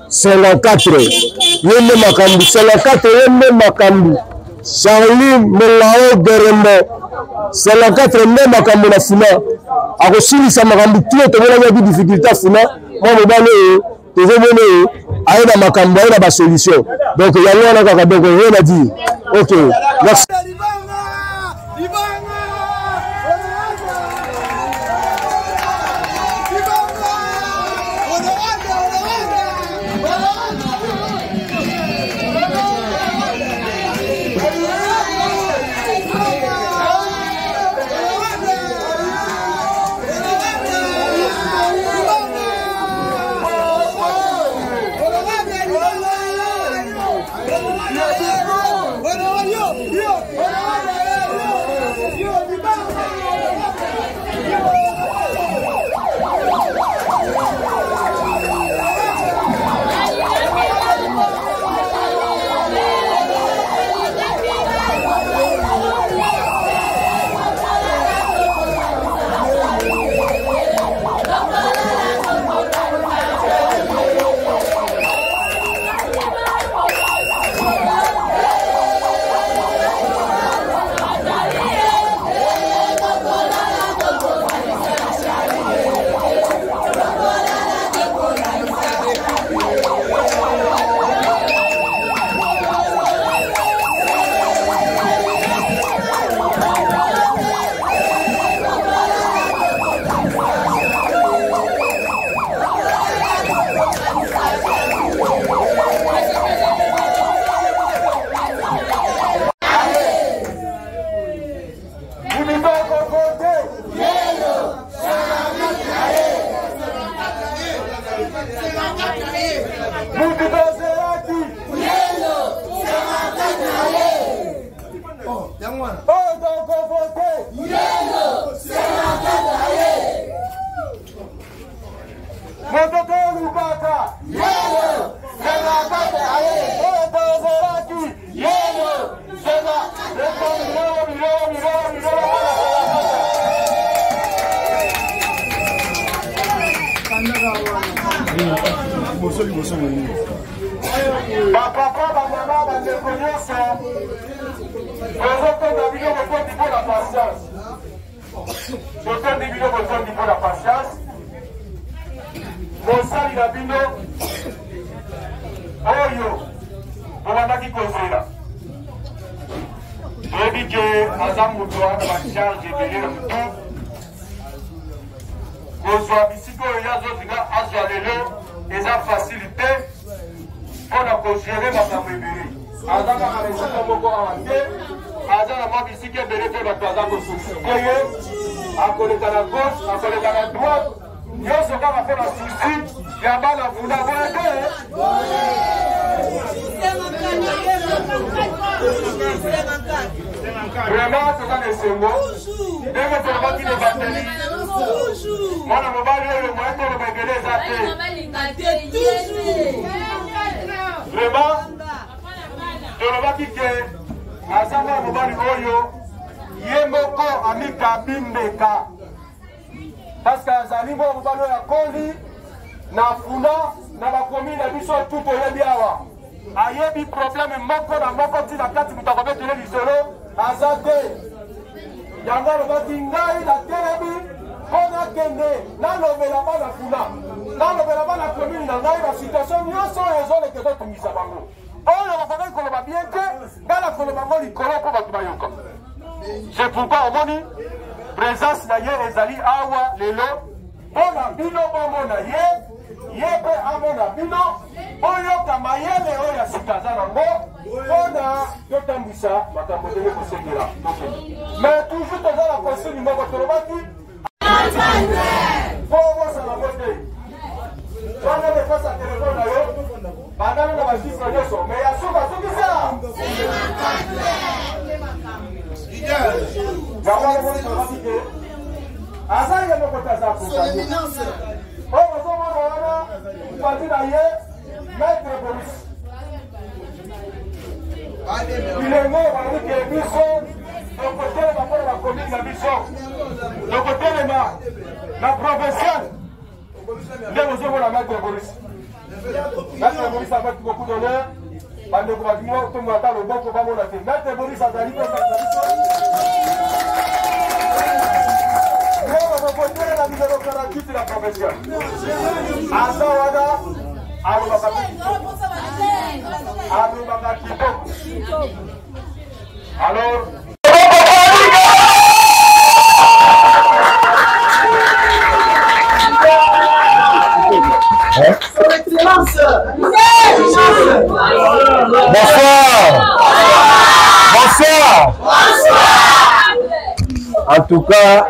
54 ye nde makambo, 54 ye nde makambo. Charlie Molao Gerembo 54 nde makambo na Funa, akosilisa makambo tuo. Tomonaki yaki difficulté ya Funa, mwa mobali oyo tozomona oyo aye na makambo, aye na basolution. Donc yango wana kaka, donc rien à dire. Ok, merci. Bapapa, bamama, bandeko nyonso, tozotonda bino botondi mpo na patience. Totondi bino botondi mpo na patience. Mosali na bino oyo bobandaki kozela, toyebi ke aza moto wana bacharge ebele na motu kozwa bisika oyo ye azozinga azwa lelo eza facile te mpo na kogere makambo ebele. Aza kaka na esika moko awa te, aza na mwa bisika ebele mpe bato aza kosollicite ye, akoleka na gauche, akoleka na droite, nyonso kaka mpo na susi ya bana Vuna. Boye te? Vraiment toza na esengo ndenge tolobaki na ebandeli, mwana mobali oyo moye toloba ebele eza te. Vraiment tolobaki ke aza mwana mobali oyo ye moko amikabi mbeka, parce que azali mwana mobali oyo akoli na Funa, na bakomi na biso tu toyebi awa, ayebi problème moko na moko ntina kati, moto akobetele lisolo aza te. Yango alobaki: ngai natelemi mpo nakende nalobela bana Funa, nalobela bana commune na ngai basituation nyonso oyo ezoleka, ezotungisa bango, oyo bakokaki koloba bien te, ngai nakoloba yango likolo mpo bato bayoka. C'est pourquoi omoni présence na ye ezali awa lelo mpo na bino bomona ye, ye mpe amona bino, boyoka mayele oyo ya sika aza nango mpo na totambwisa makambo ndenge kosengela. Tokende, mais toujours toza na consigne moko tolobaki mpo obosana ngo te. Wana defasa telefone na yo, bandana na bachiffre nyonso, mais ya suka sukisa yango wana. Moni tolobaki ke aza ye moko te, aza accompagné. Oyo ozomona wana mopanzi na ye, maître Boris bilenge oyo balobi ke biso tokotelema mpona bakomine na biso, tokotelema na provincial, nde bozomona maître Boris. Maître Boris avec beaucoup d'honneur. Bandeko balingi batombola ata loboko bamona te. Maître Boris azali mpe kaka biso. Bakokotela numéro 48 la profession. Aza wana alobaka mpe kitoko. Alobaka kitoko. Alors Son Excellence. Bonsoir. Bonsoir. En tout cas,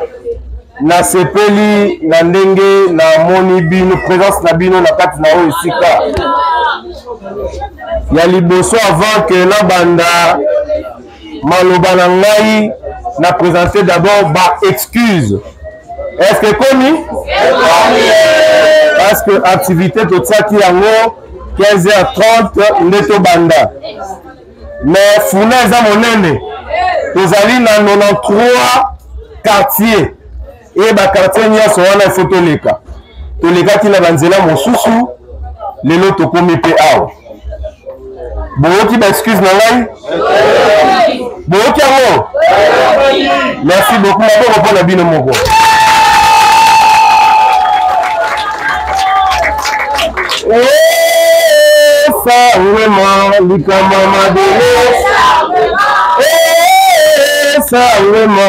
nasepeli na ndenge namoni bino présence na bino na kati na oyo esika ya liboso avant que nabanda maloba na ngai na présenter d'abord ba excuse est ce que ekomi parce que activité totiaki yango 15h30 nde tobanda mais funa eza monene tozali na 93 quartier e bakartier nyonso wana ifo toleka tolekaki na banzela mosusu lelo tokomi mpe awa boyoki ba excuse na ngai boyoki yango merci beaucoup maboko mpo na bino moko Sangwema likama mabele Sangwema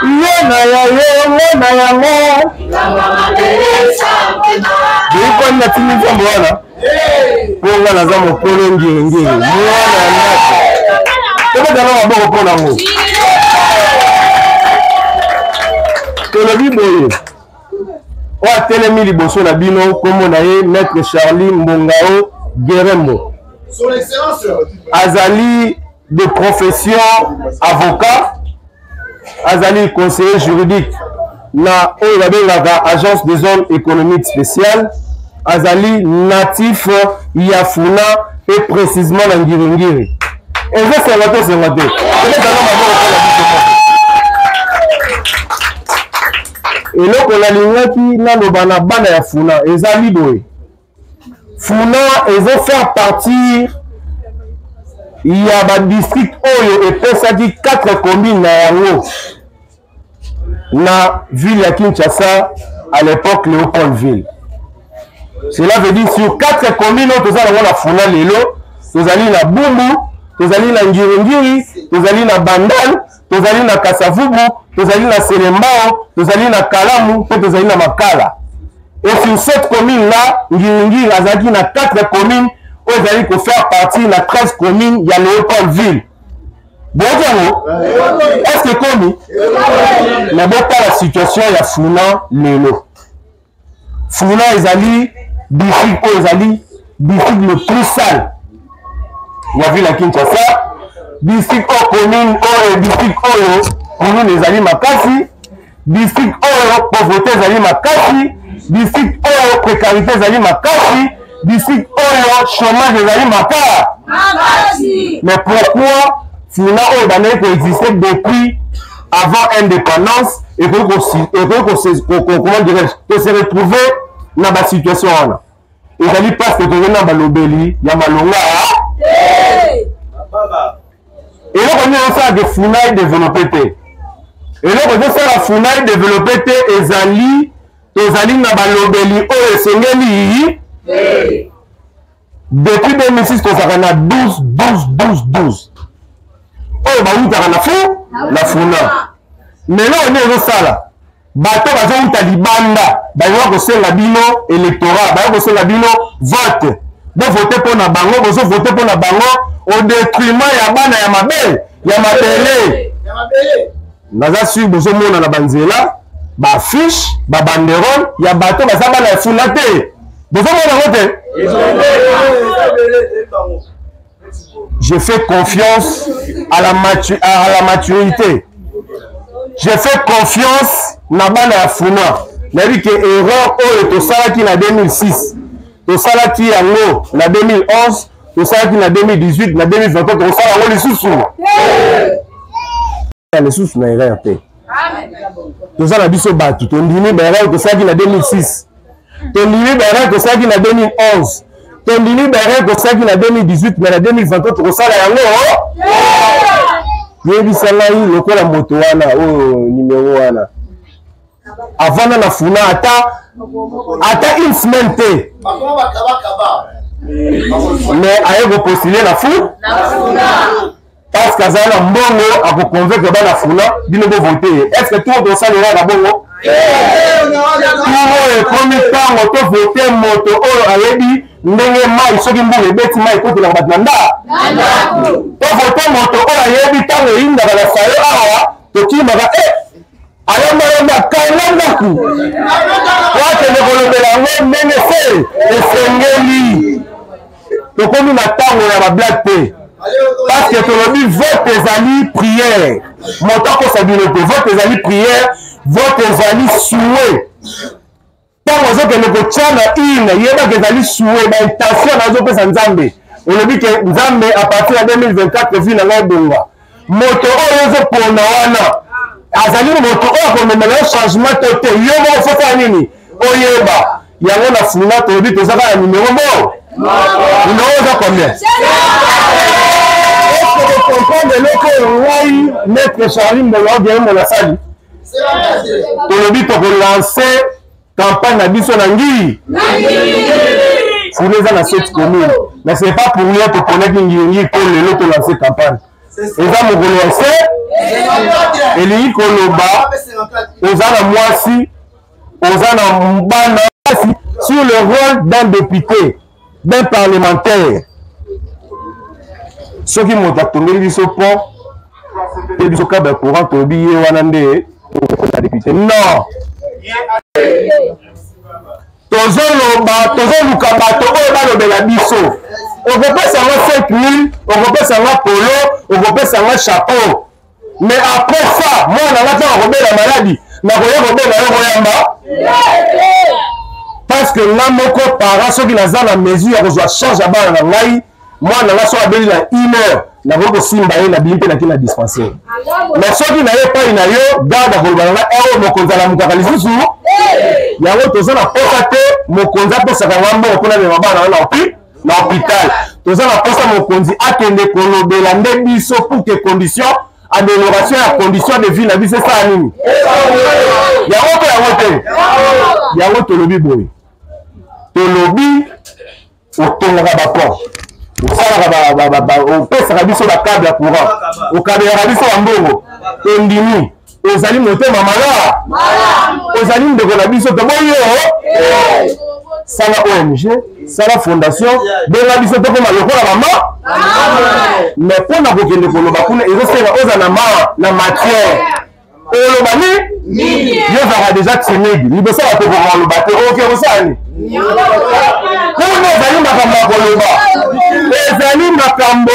yo na ya yo ngo na yango boyokani natindi nzambe wana mpo nga naza mokolo ngiringiri mwana ya ndako tobetana maboko mpo nango tolobi boye oyo atelemi liboso na bino nkombo na ye maître charlie mbongao gerembo azali de profession avocat azali conseiller juridique na oyo babengaka agence des zones économiques spéciales azali natif ya funa et précisément na ngiringiri ezosenga te esenga te ebetanga maboko mpona biso moko eloko nalingaki naloba na bana ya funa ezali boye Funa ezo faire partir ya ba district oyo epesaki 4 communes na yango na ville ya Kinshasa à l'époque Léopoldville. Cela veut dire sur 4 communes oyo toza nango na Funa lelo, tozali na Bumbu, tozali na Ngiringiri, tozali na Bandal, tozali na Kasavubu, tozali na Selembao, tozali na Kalamu mpe tozali na Makala. Et sur cette commune là, Ngiringiri azalaki na 4 communes oyo ezali ko faire partie na 13 communes ya Léopoldville. Boyoki yango? Est-ce que ekomi? Mais botala situation ya Funa lelo. Funa ezali district oyo ezali district le plus sale ya ville ya Kinshasa, district oyo commune oyo district oyo commune ezali makasi district oyo pauvreté ezali makasi district oyo précarité ezali makasi district oyo chômage ezali makasi mais pourquoi funa oyo bandaki koexiste depuis avant indépendance ekoki comment dirais-je kose retrouver na basituation wana ezali parce que tozali na balobeli ya malonga eloko nini ezosala ke funa edeveloppe te eloko ezosala funa edeveloppe te ezali tozali na balobeli oyo esengeli depuis 2006 tozalaka na 12 12 12 12 oyo bawutaka na fu na funa mais eloko nini ezosala bato bazowuta libanda bayoka kosenga bino electorat bayoka kosenga bino vote bovote mpo na bango bozovote mpo na bango au détriment ya bana ya mabe ya mabele naza sur bozomona na banzela baaffiche babanderole ya bato baza bana ya funa te bozomona yango te je fais confiance à la, matu à la maturité je fais confiance na bana ya funa nayebi ke erreur oyo tosalaki na 2006 tosalaki yango na 2011 tosalaki na 2018 na 2023 tokosala yango lisusu lisusu na erreur te toza na biso bato tondimi baerreur tosalaki na 2006. Tondimi baerreur tosalaki na 2011, tondimi baerreur tosalaki na 2018, mais na 2023 tokosala yango. Yebisa ngai, lokola moto wana oyo numero wana avanda na Funa ata une semaine te, mais aye kopostule na fu parce que azala na mbongo, akoconvaincre bana Funa, bino bovote ye. Est ce que tour tosalelaka bongo? Tour oyo ekomi ntango tovote moto oyo ayebi ndenge mai, soki mbula ebeti, mai ekotelaka bato na nda. Tovote moto oyo ayebi ntango eyindaka na sayo awa, tokimaka e ayambayamba kanga ndako po akende kolobela yango ndenge se esengeli. Tokomi na ntango ya bablague te, parce que tolobi vote ezali prière. Moto akosa bino te, vote ezali prière, vote ezali souhait. Ntango ozokende kotya na urne, yebaka ezali souhait, baintention na ozopesa Nzambe. Olobi ke Nzambe, à partir ya 2024 vie na ngai ebonga. Moto oyo ozopona wana azali moto oyo akomemela yo changement to te? Yo moko fosala nini? Oyeba yango. Na Funa tolobi toza kaka na numero mo. Numero eza combien? Est-ce comprendre eloko oyo ngai maître Charlie Mbolo Obiemo nasali? Tolobi tokolance campagne na biso na Ngiri. Funa eza na sept commune, mais c'est pas pour rien toponaki Ngiringiri mpo lelo tolance campagne. Eza mokolo ya se, elingi koloba oza na mwasi, oza na bana. Sur le rôle d'un député, d'un parlementaire, soki moto atongeli biso pont te, biso câble ya courant, tolobi ye wana nde na député? Non, tozoloba, tozoluka bato oyo balobela biso. Okopesa ngo 5000, okopesa ngo polo, okopesa ngo chapeau, mais après ça, mwana nga ntango akobela maladi, nakoya kobenga yo koyamba? Parce que nga moko parent, soki naza na mesure ya kozwa charge ya bana na ngai, mwana nga soki abeli, na une heure nakoki kosimba ye, nabimi mpe naki na dispensaire. Mais soki na ye epai na yo, garde akoloba na ngai oyo mokonzi alamukaka lisusu yango. Toza na posa te mokonzi apesaka nga mbongo mpona mema bana na na hôpital. Toza na posa mokonzi akende kolobela nde biso pour que condition, amélioration ya condition de vie na biso esala nini. Yango mpe yango te, yango tolobi boye. Tolobi otongaka bapont, osalaka, opesaka biso bacable ya courant, okabelaka biso bambongo, tondimi ozali motema mala, ozali ndeko na biso, toboyi yo. Sala ONG, sala fondation, benga biso tokoma lokola mama. Mais mpo na kokende koloba kuna, ezosenga oza na ma na matière. Oloba ni yo ozalaka déjà timide liboso bato, koka koloba te. Oke kosala nini kuna? Ezali makambo ya koloba, ezali makambo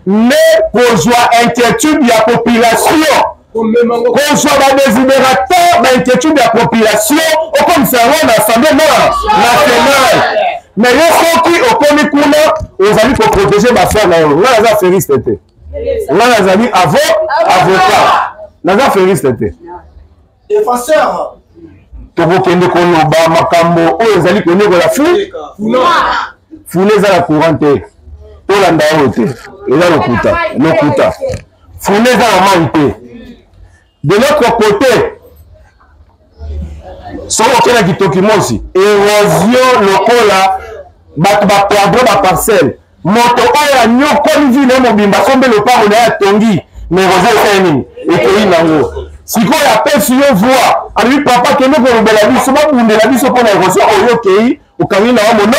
nde kozwa inquiétude ya population, kozwa badesiderata, bainquiétude ya population, okomisa yango na Assemblée nationale. Mais yo soki okomi kuna, ozali koprotege bafrère na yo. Ngai naza affairiste te, ngai nazali avocat, naza affairiste te. Défenseur. Tokokende koloba makambo oyo ezali konyokola fu Funa. Eza na courant te, tolanda oyo te, eza lokuta, lokuta. Funa eza na mai te. De l'autre côté, soki okenda Kitoki Mosi, érosion lokola bato baperdre baparcelle. Moto oyo anyokoli vie na ye mobimba, asombi lopango na ye, atongi, mais érosion esali nini? Ekei nango. Sikoyo apesi yo voix, alobi: "Papa, kende kolobela biso, babundela biso mpo na érosion oyo." Okei, okangi na yo mono.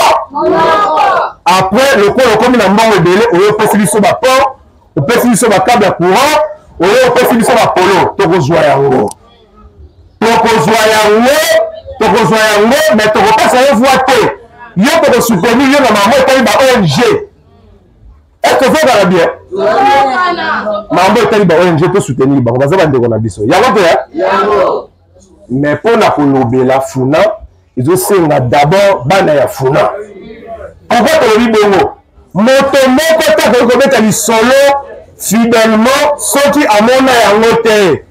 Après, lokola okomi na mbongo ebele, oyo opesi biso bapont, opesi biso bacable ya courant, oyo opesi biso bapolo, tokozwa yango, tokozwa yango, tokozwa yango, mais tokopesa yo voix te. Yo tokosoutenir yo na mambo etali ba ONG. Est ce ozokaka bien? Mambo etali ba ONG, tosoutenir bango, baza bandeko na biso. Yango te, mais mpo na kolobela Funa, ezosenga d'abord bana ya Funa. Pourquoi tolobi bongo? Moto moko te akoki kobeta lisolo fidèlement soki amona yango te.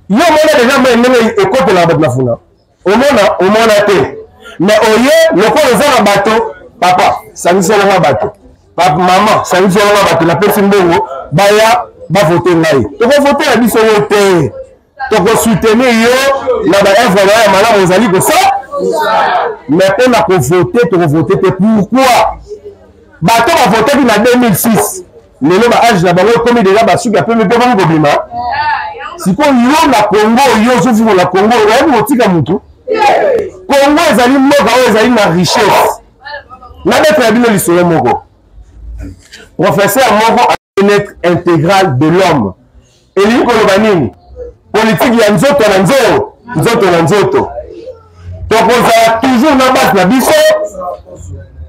Yo omona deja mai ndenge ekotelaka bato na Funa? Omona? Omona te. Mais oye lokola oza na bato, papa sangiselanga bato, papa mama sangiselanga bato, napesi mbongo baya bavote ngai. Tokovote ya biso yo te, tokosoutenir yo na baevre na yo ya malamu ozali kosala, mais mpo na kovote tokovote te. Pourquoi? Bato bavotaki na 2006, lelo ba age na bango ekomi deja basuki ya pembe mpe bango kobima. Sikoyo yo na Congo, yo ozovivre na Congo, oyebi kotika motu. Congo ezali mboka oyo ezali na richesse. Nabetela bino lisolo moko. Professeur moko, bien-être intégral de l'homme elingi koloba nini? Politike ya nzoto na nzoto, nzoto na nzoto. Tokozala toujours na base na biso,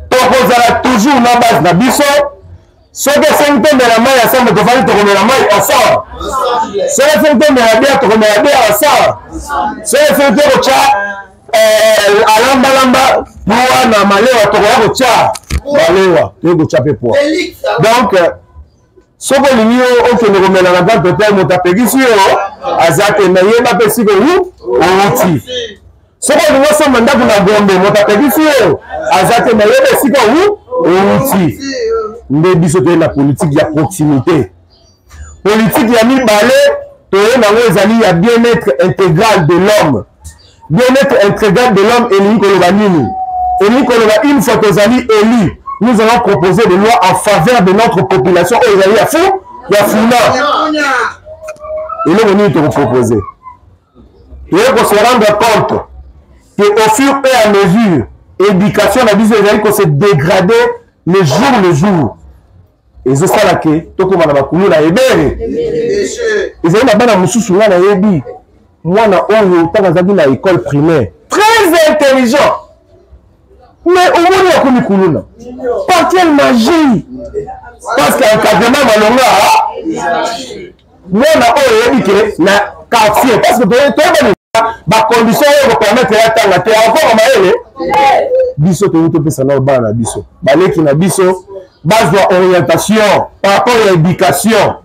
tokozala toujours na base na biso. Soki esengi tomela mai ya sambo, tofandi tokomela mai ensemble. Soki esengi tomela bière, tokomela bière ensemble. Soki esengi tokotya eh, alambalamba poa na malewa, tokoya kotya malewa, toyei kotya mpe poa. Donc soki olingi yo okende komela na grand hotel, moto apekisi yo aza te, me yeba mpe esika outi. Soki olingi osomba ndako na Gombe, moto apekisi yo aza te, me yeba esika outi. Nde biso toye na politike ya proximité. Politike ya mibale toye nango ezali ya bien-être intégral de l'homme. Bien-être intégral de l'homme elingi koloba nini? Elingi koloba, une fois tozali élu, nous allons proposer des lois en faveur de notre population oyo ezali ya fu ya Funa. Eloko nini tokopropose? Toyei kose rendre compte que au fur et à mesure éducation na biso ezali kose dégrader le jour le jour. Ezosala ke tokóma na bakulu na ebele. Ezali na bana mosusu, ngai nayebi mwana oyo, ntango azalaki na école primaire, très intelligent, mais omoni akomi kuluna. Par quelle magie? Parce que encadrement malonga. Mwana oyo oyebi ke na quartier, parce que toyebani bacondition oyo kopermettre ya tanga te, akokoma mayele. Biso toyebi topesa nao bana na biso, baleki na biso, bazwa orientation par rapport ya éducation.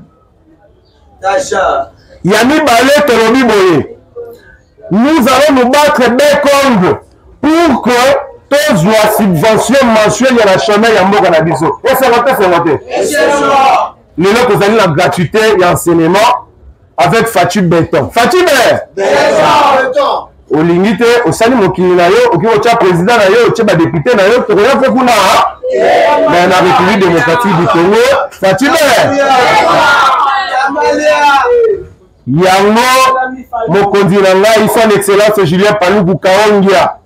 Ya mibale, tolobi boye: nous allons nous battre bec ongle pour que tozwa subvention mensuelle ya na chemin ya mboka na biso. Esengo te, esengo te. Lelo tozali na gratuité ya enseignement avec Fatshi Beton. Fatshi Beton, olingi te, osali mokili na yo, okoki kotya président na yo, otie badepute na yo, tokoya mpe kuna mais na République démocratique du Congo, Fatshi Beton. Yango mokonzi na ngai, son excellence Julien Paluku Kaongia,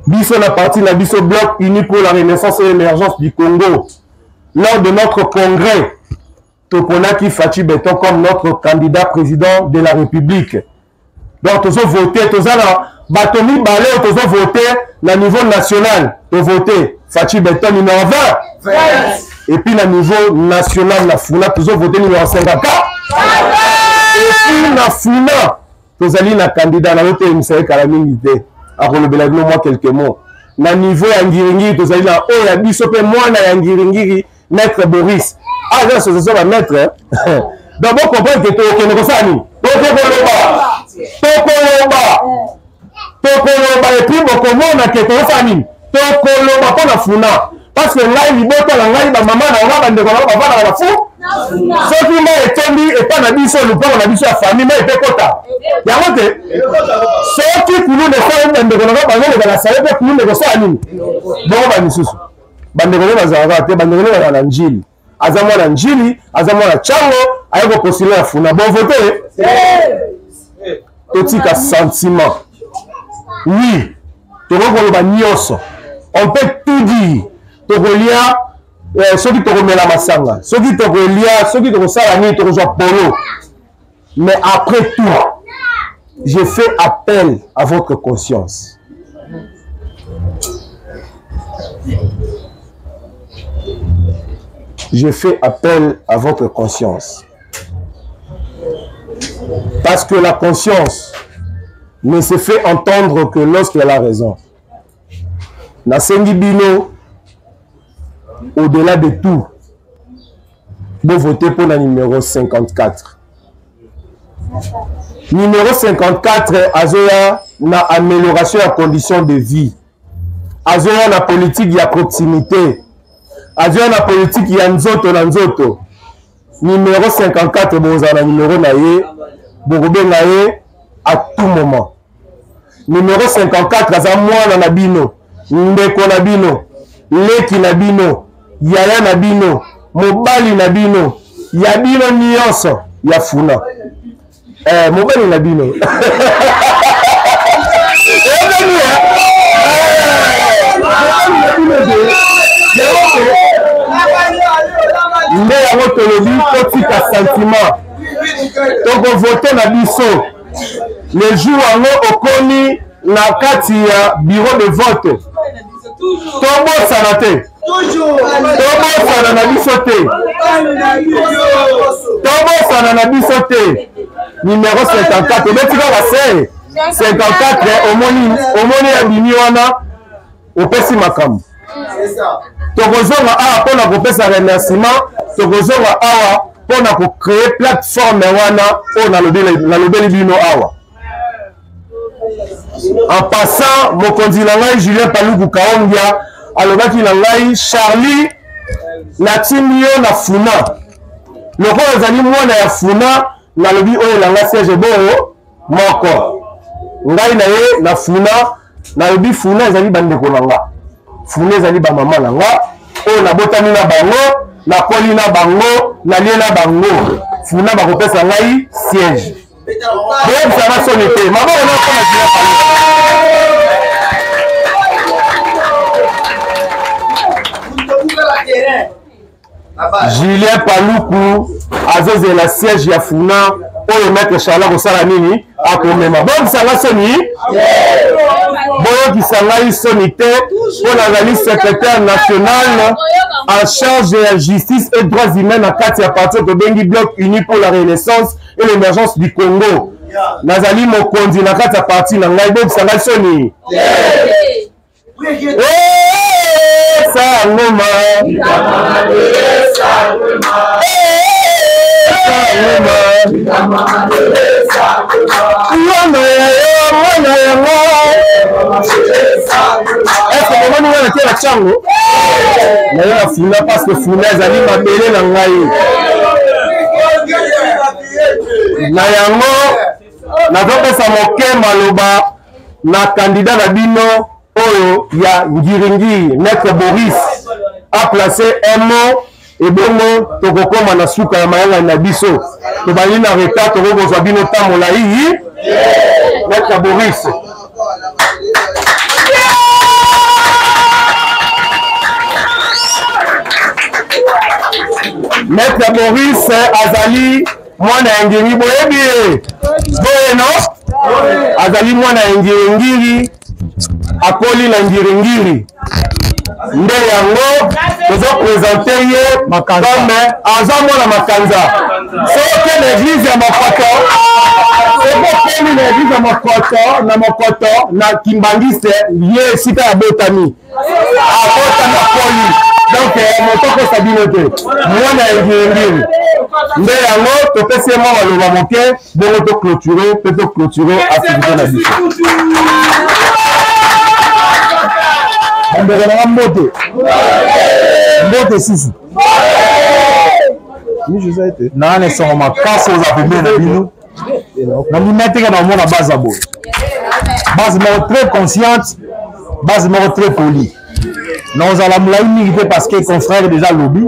biso na parti na biso Bloc uni pour la renaissance et l'émergence du Congo, lors de notre congrès toponaki Fatshi Beton comme notre candidat président de la République. Donc tozovote, toza na bato mibale oyo tozovote na niveau national. Tovote Fatshi Beton numéro 20, et puis na niveau national na Funa tozovote numéro 54. Et puis na Funa tozali na candidat na yo toyebisa ye kala mingi te, akolobela bino mwa quelques mots. Na niveau ya Ngiringiri tozali na oyo ya biso mpe mwana ya Ngiringiri, maître Boris, aza association ba maître. Donc bocomprendre ke tokende kosala nini? Tokokoloba, tokoloba, tokoloba, et puis bokomona ke tokosala nini. Tokoloba mpo na Funa, parce que ngai libota na ngai, bamama na nga, bandeko na nga bavandaka na fu. Soki mai etondi epa na biso, lupango na biso ya famille, mai epekota yango te. Soki kuluna esali, bandeko na nga bazoleka na sale mpe kuluna ekosala nini? Bongo bamisusu bandeko nde bazalaka te, bandeko nde bazala na Njili. Aza mwana Njili, aza mwana Cango, aye kopostule na Funa, bon vote. Totika sentiment. Oui, tokoki koloba nyonso, on peut tout dire. Tokolia eh, soki tokomela masanga, soki tokolia, soki tokosala nini, tokozwa polo. Mais après tout, je fais appel à votre conscience. Je fais appel à votre conscience. Parce que la conscience ne se fait entendre que lorsqu'elle a raison. Nasengi bino, au-delà de tout, bovote mpo na numéro 54. Numéro 54 azoya. na amélioration ya condition de vie, azoya na politique ya proximité, azoya na politique ya nzoto na nzoto. Numero 54, bokozala na numero na ye, bokobenga ye à tout moment. Numero 54 aza mwana na bino, ndeko na bino, leki na bino, yaya na bino, mobali na bino, ya bino nyonso ya Funa. Eh, mobali na bino. Nde yango tolobi totika sentiment, tokovote na biso le jour yango okomi na kati ya bureau de vote. Tobosana te, tobosana na biso te, tobosana na biso te. Numero 54 obeti kaka se 54, omoni, omoni abimi wana, opesi makambo. Tokozonga awa mpo na kopesa remerciement, tokozonga awa mpo na kocree plateforme wana oyo nalobeli bino awa. En passant, mokonzi na ngai Julien Paluku Kaongia alobaki na ngai, Charlie, natindi yo na Funa, lokola ozali mwana ya Funa, nalobi oyo elanga siège bongo moko ngai na ye na Funa. Nalobi Funa ezali bandeko na nga, Funa ezali bamama na nga oyo nabotami na bango, nakoli na bango, nalie na bango. Funa bakopesa ngai siège. Boyebisa na soni te, maboko na kona Julien Paluku. Julien Paluku azozela siège ya Funa oyo maître Charles akosala nini, akomema. Boyokisa ngai soni, boyokisa ngai soni te, mpo nazali secrétaire national en charge ya justice et droits humains na kati ya parti tobengi Bloc uni pour la renaissance et l'émergence du Congo. Nazali mokonzi na kati ya parti na ngai, boyokisa ngai soni. Sangoma, mwana ya yo, mwana yango. Est-ce que bomoni wana te na ntango naye na Funa, parce que Funa ezali mabele na ngai. Na yango nazopesa moke maloba na candidat na bino oyo ya ngiringiri, maître Boris a placé un mot, ebongo tokokoma na suka ya mayangani na biso. Tobandi na retard, tokokozwa bino ntango molai. Maître Boris. Maître Boris azali mwana ya Ngiri, boyebi ye boye no? Azali mwana ya Ngiringiri, akoli na Ngiringiri, nde yango tozopresente ye comme aza mwana Makanza. Soki na eglise ya Mokoto, soki okomi na eglise ya Mokoto, na Mokoto na Kimbangiste, ye esika ya botami, abotami, akoli. Donc moto akosa bino te, mwana ya Ngiringiri. Nde yango topesi ye mwa maloba moke, bongo toclôture mpe toclôture activité na biso. Bandeko na nga, mbote, mbote susu. Naa na esengo makasi oza pembeni na bino. Nandima teka na omona base ya boye, base moko très consciente, base moko très poli. Nakozala molai mingi te parce que confrère déjà lobi.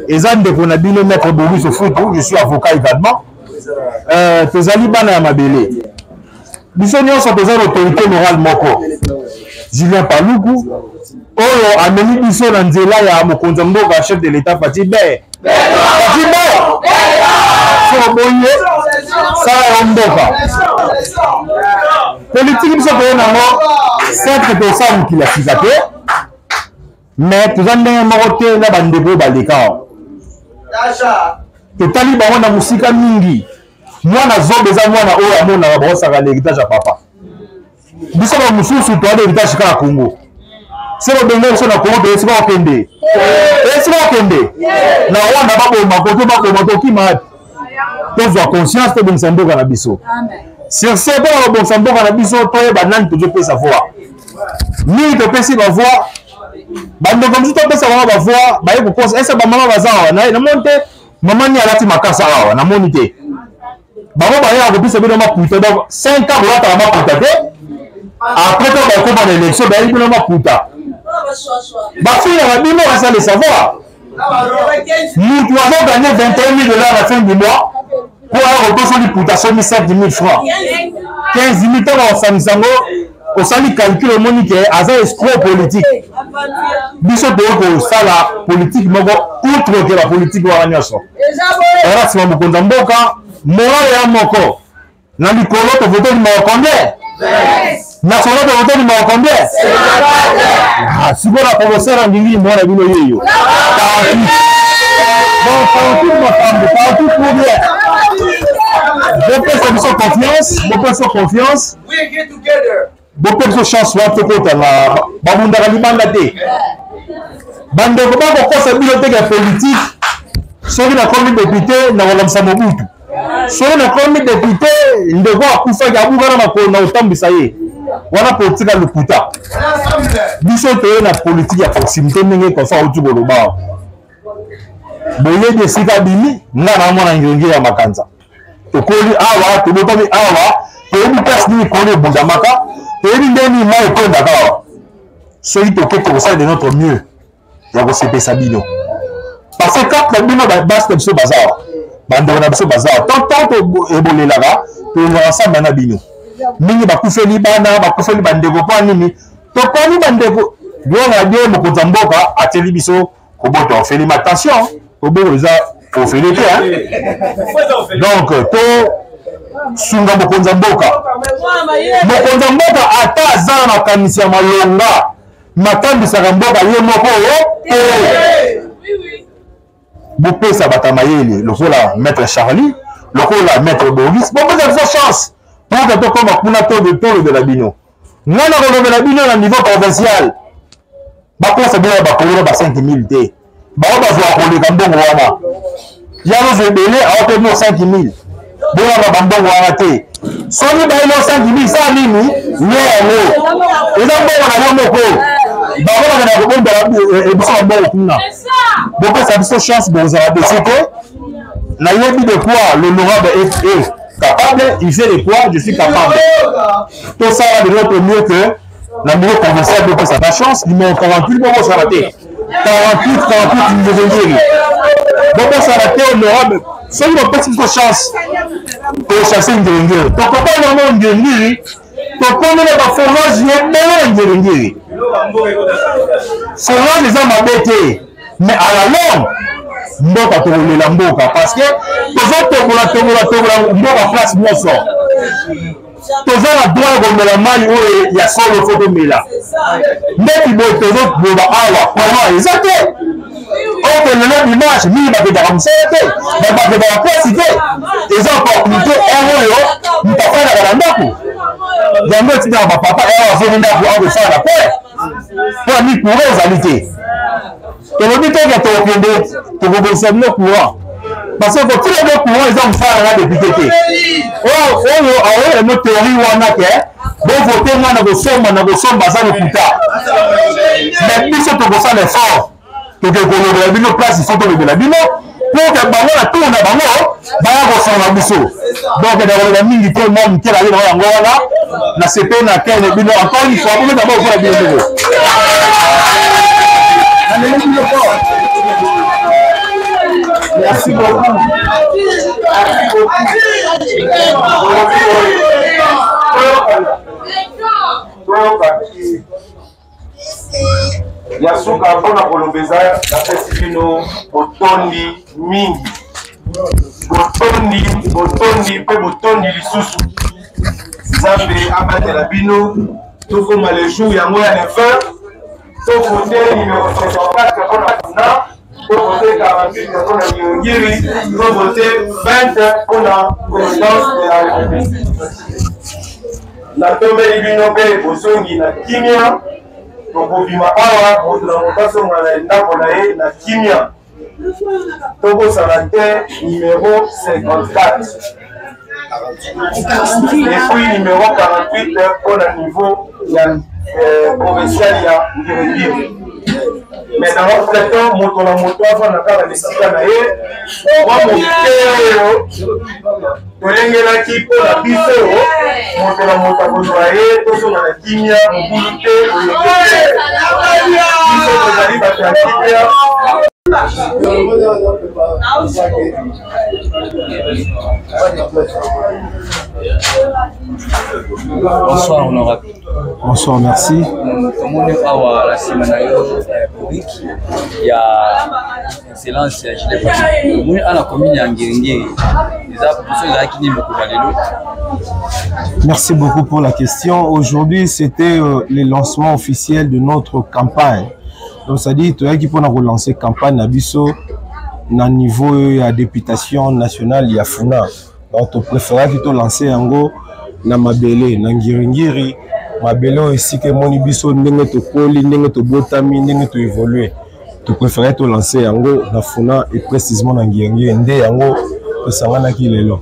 Eza ndeko na bino maître Boris Ofutu, je suis avocat également. Tozali bana ya mabele, biso nyonso toza na autorité morale moko, Julien Paluku, oyo amemi biso na nzela ya mokonzi ya mboka, chef de l'état Fatshi Be. Fatshi Be, so boye sala yo mboka politiki, biso toye nango centre, tosala mokili ya sika te, mais toza ndenge moko te na bandeko oyo baleka. Totali bango na mosika mingi. Mwana zoba eza mwana oyo amonaka bakosaka na héritage ya papa. Biso ba mosusu toya na héritage kaka Congo. Se babenga biso na Congo, toyesi bakokende, toyesi bakokende na Rwanda, baboma koto, baboma, tokima wapi? Tozwa conscience, tobongisa mboka na biso. Sur ce, mpona kobongisa mboka na biso, toyeba nani tozopesa voi. Mingi topesi bavoi, bandeko mosusu topesa bango bavoi, baye kokosa. Ese bamama baza awa? Namoni te mama ni alati makasa awa, namoni te. Bango bayaka kopesa bino maputa, donc 5 ans bolataka maputa te. Après to bakoma na élection, bayebi bino maputa, bafingaka bino asa le savoir. Mutu azoganye 21 000 dollars na fin du mois mpo aya kotoso liputa, asomi 7 000 francs, 15 000. Ntango akosangisa yango, osali calcul, omoni ke aza escroc politique. Biso toyei kosala politique moko outre ke bapolitique wana nyonso. Wana nsima mokonzi ya mboka, morale ya moko na likolo. Tovote numéro combien? National, tovote numéro combien? Sikoyo na professeur Andingi, mwana bino yeyo. Bon, 48 makambo, 48 pour bien. Bopesa biso confiance, bopesa confiance, bopesa biso chance wana tokota na babundaka libanda te. Bandeko, bakokosa bino teke politique. Soki nakomi député, nakolamisa Mobutu. Soki nakomi député, ndeko akufaki abukana makolo na kotambwisa ye. Wana politique ya lokuta. Biso toye na politique ya proximité, ndenge kofa auti koloba. Boyebi esika abimi, nga na mwana Ngenge ya Makanza. Tokoli awa, tobotami awa, toyebi place nini kolo ebundamaka, toyebi ndenge nini mai etondaka awa. Soki toke, tokosala de notre mieux ya kosepesa bino, parce que karte na bino, basi na biso baza awa, bandeko na biso baza awa. Tantanto ebolelaka, tolingaka ensemble na bino mingi. Bakufeli bana, bakufeli bandeko, mpo nini tokoni bandeko gloire ya Dieu. Mokonzi ya mboka atieli biso kobota ofeli. Ma attention, koboko eza ofele te. Donc to sunga mokonzi ya mboka. Mokonzi ya mboka, ata aza na makanisi ya malonga, matambisaka mboka ye moko te. Bopesa bato ya mayele lokola maître Charlie, lokola maître Boris, bopesa biso chance pour que tokóma kuna, tolobela bino. Nga na kolobela bino na niveau provincial. Bakosa bino ya bakolona ba 5000 te. Bango bazwaka koleka mbongo wana. Yango ebele aope bino 5000, bolanda bambongo wana te. Soki bayeli 5000, sala nini? Nye yango, eza mbongo na yo moko. Bango bakenda kobombela biso bambongo kuna. Bopesa biso chance, bozala desi te. Nayebi de quoi l'honorable est capable, il sait de quoi je suis capable. Tosala de notre mieux que na niveau provincial bopesa ba chance. Numéro 48, bobosana te, 48, 48 Ngiri-Ngiri, bobosana te. Honorable, soki bopesi biso chance, tochasse Ngiri-Ngiri, tokopana yango Ngiri-Ngiri. Tokomi na baforage ebele ya Ngiri-Ngiri. Forage eza mabe te, mais à la longue mboka tokolela mboka, parce que tozotongola tongola tongola mboka place nyonso. Toza na droit ya komela mai oyo ya solo, fo tomela. Ndeti boye tozoloba awa, comment eza te oyo ke lelo dimanche mingi bakendaka mosala te, bakendaka place te. Eza opportunité heure oyo moto afandaka na ndako. Yango etindaka bapapa heure azoki ndako akosala na kwe mpo ani courant ezali te. Tolobi te ke tokokende tokobongisa bino courant, parce que kotina bino courant eza mosala na député te. Oyo aoyela no théorie wana ke bovote nga na kosomba na kosomba, aza lokuta. Mais biso tokosala effort, toke kolobela bino place ifo tolobela bino pour que bango na tour na bango baya kosonga biso. Donc nakoloba mingi te, mwa moke naye nango yango wana. Na sepe na kene bino encore une fois, bobeta bao mpona bino moko. Merci beaucoup. Merci beaucoup. Toyokaki ya suka mpona koloba eza napesi bino botondi mingi, botondi, botondi mpe botondi lisusu. Nzambe abatela bino. Tokoma le jour yango ya le 20, tovote numéro 54 mpona kuna, tovote 48 mpona Ngiri-Ngiri, tovote 20 mpona présidence de la République. Natombeli bino mpe bozongi na kimia. Tokobima awa, moto na moto azonga na ndako na ye na kimia. Tobosana te numéro 54. Et puis numéro 48 mpo na niveau ya euh, provincial ya Ngiri-Ngiri. Mais dans notre temps, moto na moto avanda kaka na esika na ye, mwa moke oyo tolengelaki mpo na biso, moto na moto akozwa ye, tozonga na kimia, mobulu te, boyenge te. Biso tozali bato ya kimia. Bonsoir honorable. Bonsoir, merci. Tomoni awa na nsima na yo public ya excellence ya Gilet Paluku. Tomoni awa na commune ya Ngiri-Ngiri. Eza biso ezalaki nini mokolo ya lelo? Merci beaucoup pour la question. Aujourd'hui, c'était euh, le lancement officiel de notre campagne. Donc, c'est-à-dire, toyaki mpona kolancer campagne na biso na niveau ya députation nationale ya Funa. Donc, topréféraki tolancer yango na mabele, na Ngiringiri, mabele oyo esika emoni biso ndenge tokoli, ndenge tobotami, ndenge toévolue. Topréféraki tolancer yango na Funa et précisément na Ngiringiri, nde yango tosanganaki lelo.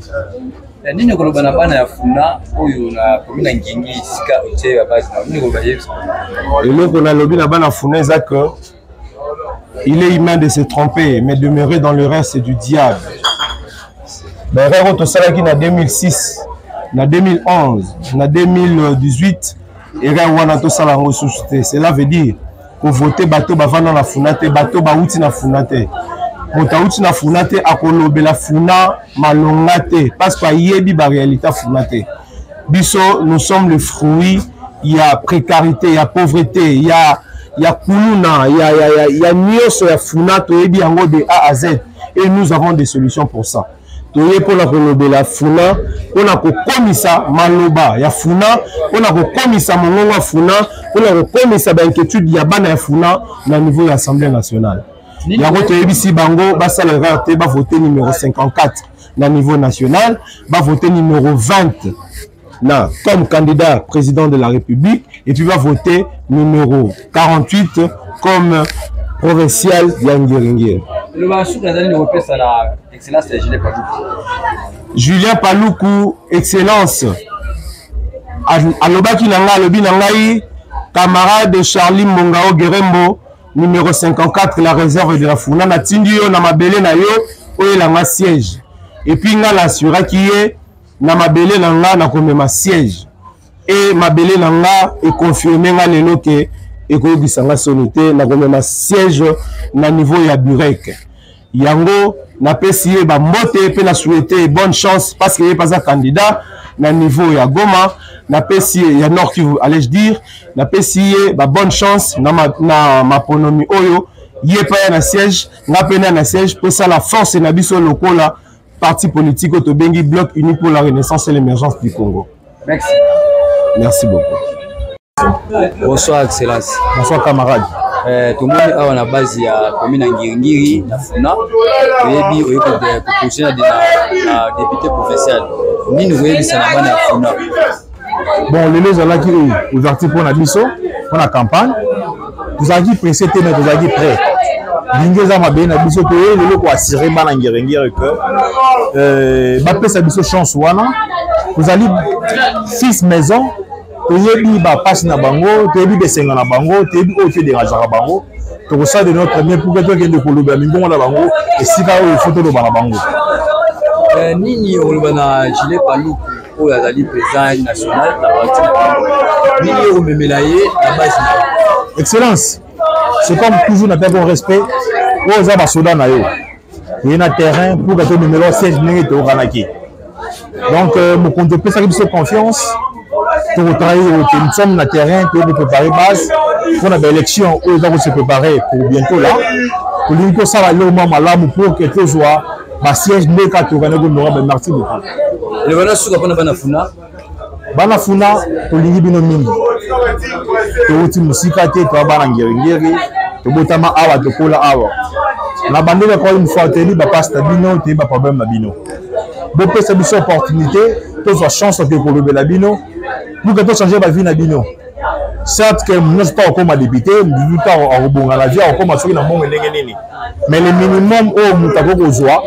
Nini okoloba na bana ya Funa oyo na commune ya Ngingi esika otie ya base na nini okoloba yebisa? Eloko nalobi na bana Funa eza que il est humain de se tromper, mais demeurer dans l'erreur c'est du diable. Ba erreur oyo tosalaki na 2006, na 2011, na 2018, erreur wana tosala yango susu te. Cela veut dire kovote bato bavanda na Funa te, bato bauti na Funa te. Moto auti na Funa te akolobela Funa malonga te parce que ayebi ba réalité Funa te. Biso, nous sommes le fruit ya précarité, ya pauvreté, ya ya kuluna, ya ya ya, ya nyonso ya Funa, toyebi yango de A à Z et nous avons des solutions pour ça. Toye mpona kolobela Funa, mpona kokomisa maloba ya Funa, mpona kokomisa mongongo ya Funa, mpona kokomisa ba inquiétude ya bana ya Funa na niveau ya Assemblée nationale. Yango toyebisi bango basala erreur te, bavote numéro 54 na niveau national, bavote numéro 20 na comme candidat président de la République, et puis va voter numéro 48 comme provincial ya Ngiringiri. Loba suka ezali nini kopesa na excellence ya Julien Paluku? Julien Paluku, excellence, alobaki na ngai, alobi na ngai, camarade Charlie Mbongao Gerembo, numéro 54, la réserve de la Funa, natindi yo na mabele na yo, oyelanga siège. Et puis ngai naassuraki ye, na mabele na nga nakomema siège. Et mabele na nga econfirme nga lelo ke ekoyebisa nga soni te, nakomema siège na niveau ya Burek. Yango napesi ye ba mbote pe na souhaiter bonne chance parce que ye paza candidat na niveau ya Goma, napesi ye ya Nord Kivu, allais-je dire, napesi ye ba bonne chance na ma, na maponomi oyo ye pa ya na siège, nga pe na na siège, pesa la force na biso lokola parti politique oyo tobengi Bloc Uni pour la Renaissance et l'émergence du Congo. Merci. Merci beaucoup. Bonsoir Excellence. Bonsoir camarade. Tomoni awa na base ya commune ya Ngiringiri na Funa, toyebi oye kopositionner na député provincial. Nini koyebisa na bana ya Funa? Bon, lelo ezalaki oyo ouverture mpo na biso mpo na campagne. Tozalaki pressé te, mais tozalaki prêt. Lingi eza mabe na biso, toyei lelo koassure bana Ngiringiri que bapesa biso chance wana. Tozali 6 maisons, toyebi ba pasi na bango, toyebi besenga na bango, toyebi oyo toderangeaka bango. Tokosala de notre mieux pour que tokende koloba mingongo na bango esika oyo faut toloba na bango. Nini okoloba na Julien Paluku oyo azali président national na parti na bango? Nini okomemela ye na base na ye? Excellence, c'est comme toujours na peko respect oyo oza basoda na yo, toye na terrain pour que tomemela siège ndenge toyokanaki. Donc mokonzi opesaki biso confiance, tokotrahir te. Nous sommes na terrain, toye kopréparer base mpona baélection oyo eza kose préparer pour bientôt là. Tolingi kosala eloko mwa malamu pour que tozwa basiège nde kaka tokokani komema. Merci beaucoup. Eloba na suka mpona bana Funa. Bana Funa, tolingi bino mingi, towuti mosika te, toya bana Ngiringiri, tobotama awa, tokola awa. Na bandeli encore une fois, toyebi bapasi na bino, toyebi baproblème na bino. Bopesa biso opportunité, tozwa chance oke kolobela bino pour que tochange bavie na bino. Certes que nyonso to akokoma député, mutu to akobonga na vie, akokoma soki na mbongo ndenge nini, mais le minimum oyo moto akoki kozwa,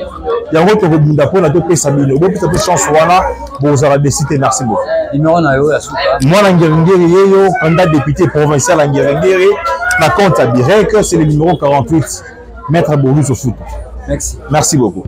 yango tokobunda mpona topesa bino. Bopesa mpe chance wana, bozala desi te. Merci beaucoup. Numéro na yo ya suka. Mwana Ngeringeri yeyo, candidat député provincial ya Ngeringeri na compte ya Birek, c'est le numéro 48, maître Borus Ofuta. Merci. Merci beaucoup.